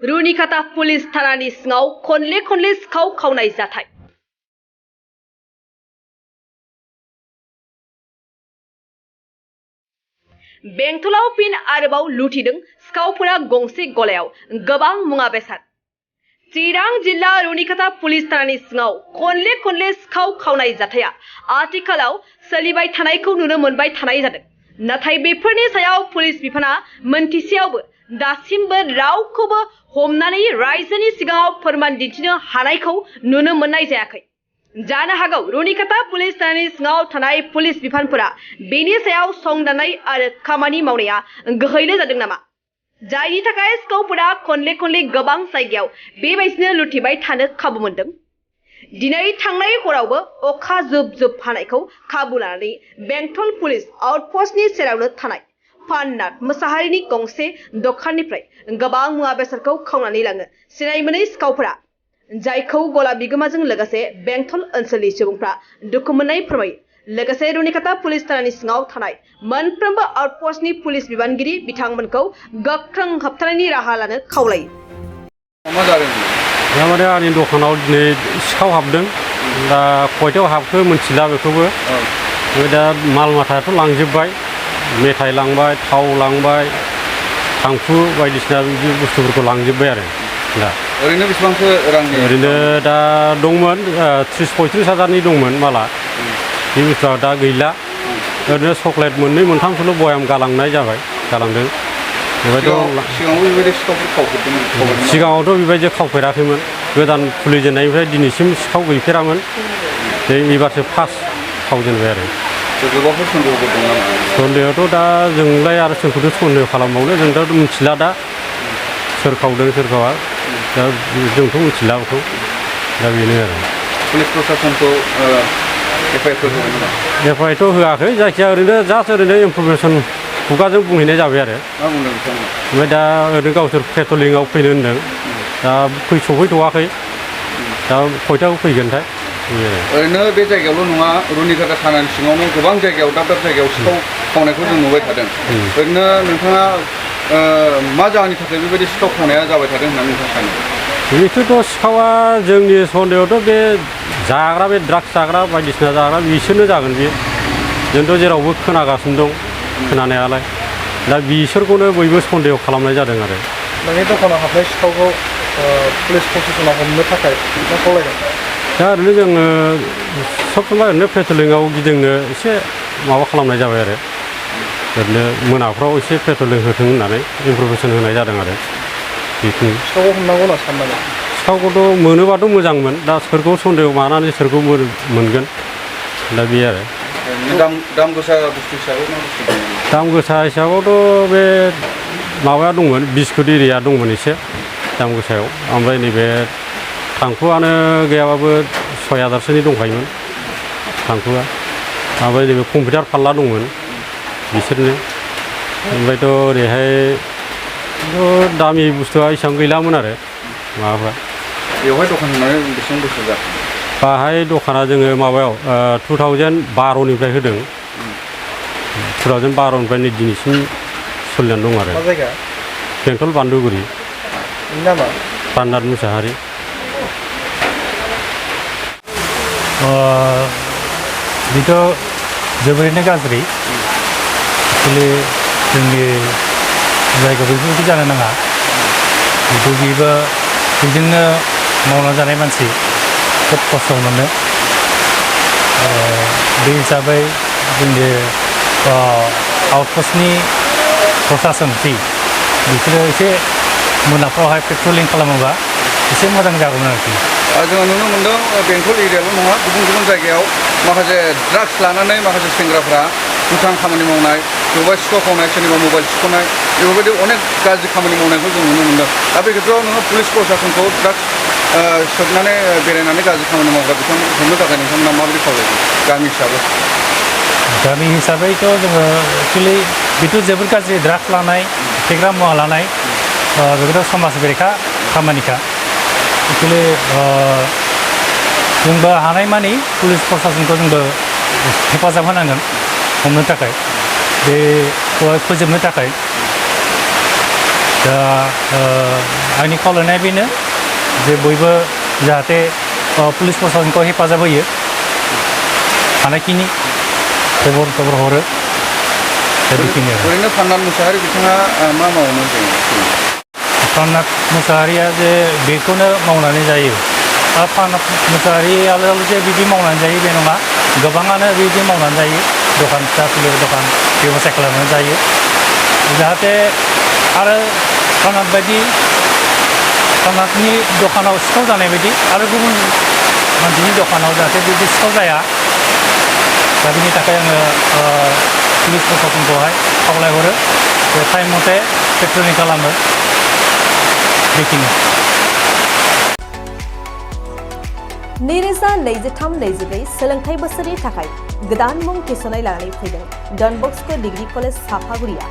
रुनिकाटा police थानानि सिङाव खनले सिखाव खावनाय जाथाय। बेंटलाव फिन आरोबाव लुथिदों सिखावफोरा गंसे गलायाव गोबां मुवा बेसाद। चिरां जिल्ला रुनिकाटा पुलिस थानानि सिङाव खनले सिखाव खावनाय जाथाया आथिखालाव सोलिबाय थानायखौ नुनो मोनबाय थानाय जादों। नाथाय बेफोरनि सायाव पुलिस बिफाना मोनथिसेयावबो दासिमबो रावखौबो हमनानै रायजोनि सिगाङाव फोरमान दिन्थिनो हानायखौ नुनो मोननाय जायाखै। जानो हागौ रुनिकाटा पुलिस थानानि सिङाव थानाय पुलिस बिफानफोरा बेनि सायाव संदाननाय आरो खामानि मावनाया गोहैले जादों नामा, जायनि थाखाय सिखावफोरा खनले गोबां जायगायाव बेबायदिनो लुथिबाय थानो खाबु मोनदों। दिनै थांनाय हरावबो अखा जुब हानायखौ खाबु लानानै बेंटल पुलिस आउटपस्टनि सेरावनो थानाय पाननाथ मोसाहारिनि गंसे दखाननिफ्राय गोबां मुवा बेसादखौ खावनानै लाङो सिनाय मोनै सिखावफोरा, जायखौ गला बिगोमाजों लोगोसे बेंटल ओनसोलनि सुबुंफ्रा दुखु मोननाय फोरमायो। लोगोसे रुनिकाटा पुलिस थानानि सिङाव थानाय मोनफ्रोमबो आउटपस्टनि पुलिस बिबानगिरि बिथांमोनखौ गोख्रों होबथानायनि राहा लानो खावलायो। माने आंनि दखानाव दिनै सिखाव हाबदों। दा खयथायाव हाबखो मिथिला बेखौबो। दा माल माथायाथ' लांजोब्बाय, मेथाइ लांबाय, थाव लांबाय, थांखु बायदिसिना बिदि बुस्थुफोरखौ लांजोब्बाय आरो। दा ओरैनो बेसेबांसो रांनि? ओरैनो दा दंमोन 30-35 हाजारनि दंमोन माला। बे बुस्थुआ दा गैला। ओरैनो चक्लेट मोननै मोनथामसोल' बयाम गालांदों। सिगाङावथ' बेबायदि खावफेराखैमोन। गोदान खुलिजेननायनिफ्राय दिनैसिम सिखाव गैफेरामोन। एबारसो फार्स्ट खावजेनबाय आरो। सन्देहआथ' दा जोंलाय आरो सोरखौथ' सन्देह खालामबावनो, जों दा मिथिला दा सोर खावदों सोर खावा। दा जोंथ' मिथिला बेखौ। दा बेनो आरो। पुलिस प्रसासनखौ एफआइआरथ' होआखै, जायखिया ओरैनो जास्ट ओरैनो इनफरमेसन खुगाजों बुंहैनाय जाबाय आरो। ओमफ्राय दा ओरैनो गावसोर पेट्रलिंआव फैनो होनदों। दा सफैथ'वाखै। दा खयथायाव फैगोनथाय। ओरैनो बे जायगायावल' नङा, रुनिकाटा थानानि सिङावनो गोबां जायगायाव दाब जायगायाव सिखाव खावनायखौ जों नुबाय थादों। ओरैनो नोंथाङा मा जाहोननि थाखाय बेबायदि सिखाव खावनाया जाबाय थादों होननानै नोंथाङा सानो? बेथ' सिखावा जोंनि सन्देहआवथ' बे जाग्रा, बे ड्राग्स जाग्रा बायदिसिना जाग्रा बिसोरनो जागोन बेयो। जोंथ' जेरावबो खोनागासिनो दं खोनानायालाय। दा बिसोरखौनो बयबो सन्देह खालामनाय जादों आरो। नोंनि दखानाव हाबनाय सिखावखौ पुलिस प्रसासनाव हमनो थाखाय मा खावलायदों? दा ओरैनो जोङो सब समाय ओरैनो पेट्रलिंआव गिदिंनो एसे माबा खालामनाय जाबाय आरो। ओरैनो मोनाफ्राव एसे पेट्रलिं होथों होननानै इनफरमेसन होनाय जादों आरो। बेखिनि सिखावखौ हमनांगौ होनना साननानै? सिखावखौथ' मोनोबाथ' मोजांमोन। दा सोरखौ सन्देह मानानै सोरखौ मोनगोन, दा बे आरो। दाम गोसा बुस्थु हिसाबै मा बुस्थु दङ? दाम गोसा हिसाबावथ' बे माबाया दंमोन, बिस्कुट एरिया दंमोन एसे दाम गोसायाव। ओमफ्राय नैबे थांखुआनो गैयाबाबो 6,000सोनि दंखायोमोन थांखुआ। ओमफ्राय नैबे कम्पिउटार फारला दंमोन बिसोरनो। ओमफ्रायथ' ओरैहाय दामि बुस्थुआ एसेबां गैलामोन आरो माबाफ्रा। बेवहाय दखान होनानै बेसेबां बोसोर जाखो? बाहाय दखाना जोङो माबायाव 2012निफ्राय होदों। 2012निफ्राय नै दिनैसिम सोलिनानै दं आरो। मा जायगा? बेंटल बान्दुगुरि। नोंनि नामा? पाननाथ मोसाहारि। बेथ' जोबोरैनो गाज्रि। एक्सुवेलि जोंनि जायगायाव बेफोरबायदि जानो नाङा। बेबो बेजोंनो मावनानै जानाय मानसि, खोब खस्थ' मोनो। बे हिसाबै जोंनि आउटपस्टनि प्रसासन बिसोरो एसे मोनाफ्रावहाय पेट्रलिं खालामोबा एसे मोजां जागौमोन आरोखि। जोङो नुनो मोन्दों बेंटल एरियाल' नङा, गुबुन जायगायाव माखासे ड्राग्स लानानै माखासे सेंग्राफ्रा दुथां खामानि मावनाय, सोरबा सिखाव खावनाय, सोरनिबा मबाइल सिख'नाय, बेफोरबायदि अनेक गाज्रि खामानि मावनायखौ जों नुनो मोन्दों। दा बे खेत्रआव नोङो पुलिस प्रसासनखौ ड्राग्स सोबनानै बेरायनानै गाज्रि खामानि मावग्रा बिथांमोनखौ हमनो थाखाय नोंथांमोना माबायदि खावलायगोन गामि हिसाबै? गामि हिसाबैथ' जोङो एक्सुवेलि बेथ' जोबोद गाज्रि। ड्राग्स लानाय, फेग्रा मुवा लानाय बेखौथ' समाज बेरेखा खामानिखा। एक्सुवेलि जोंबो हानायमानि पुलिस प्रसासनखौ जोंबो हेफाजाब होनांगोन हमनो थाखाय, बेखौहाय फोजोबनो थाखाय। दा आंनि खावलायनाया बेनो जे बयबो जाहाथे पुलिस प्रशासनखौ हेफाजाब होयो हानायखिनि खबर हरो दा बेखिनि आरो ओरैनो फाननान मुसाहारि बिथाङा मा मावोमोन जों फाननाथ मुसाहारिया जे बेखौनो मावनानै जायो दा फाननाथ मुसाहारियाल' जे बिदि मावनानै जायो बे नङा गोबाङानो बिदि मावनानै जायो दखान फिसा फिलौ दखान बेब'साय खालामनानै जायो जाहाथे आरो फाननाथनि दखानाव सिखाव जानाय बायदि आरो गुबुन मानसिनि दखानाव जाहाथे बिदि सिखाव जाया दा बिनि थाखाय आङो पुलिस प्रशासनखौहाय खावलायहरो जे टाइम मथे पेट्रलिं खालामो बेखिनि नैरोजा 23-24 सोलोंथाइ बोसोरनि थाखाय गोदान मुं थिसननाय लानानै फैदों डन बस्क' डिग्री कलेज साफागुरिया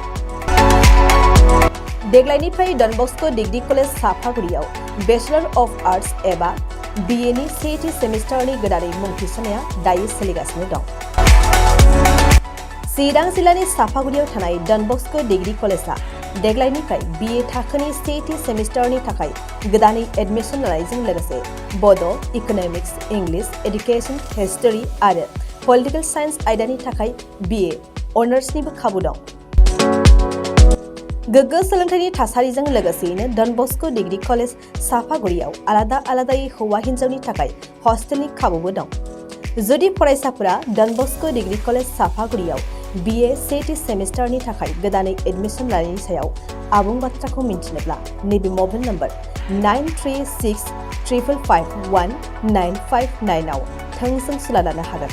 देग्लायनिफ्राय डन बस्क' डिग्री कलेज साफागुरियाव बेचलर अफ आर्ट्स एबा BA नि सेथि सेमिस्टारनि गोदानै मुं थिसननाया दायो सोलिगासिनो दं चिरां जिल्लानि साफागुरियाव थानाय डन बस्क' डिग्री कलेजआ देग्लायनिफ्राय BA थाखोनि सेथि सेमिस्टारनि थाखाय गोदानै एडमिशन लानायजों लोगोसे बड', इक'नमिक्स, इंलिश, एडुकेशन, हिस्टरी आरो पलिटिकल साइन्स आयदानि थाखाय BA अनार्सनिबो खाबु दं गोग्गो सोलोंथाइनि थासारिजों लोगोसेयैनो डन बस्क' डिग्री कलेज साफागुरियाव आलादायै हौवा हिन्जावनि थाखाय हस्टेलनि खाबुबो दं जुदि फरायसाफोरा डन बस्क' डिग्री कलेज साफागुरियाव BA सेथि सेमिस्टारनि थाखाय गोदानै एडमिशन लानायनि सायाव आबुं बाथ्राखौ मिन्थिनोब्ला नैबे मबाइल नम्बर 9365519559 आव थोंजों सुला लानो हागोन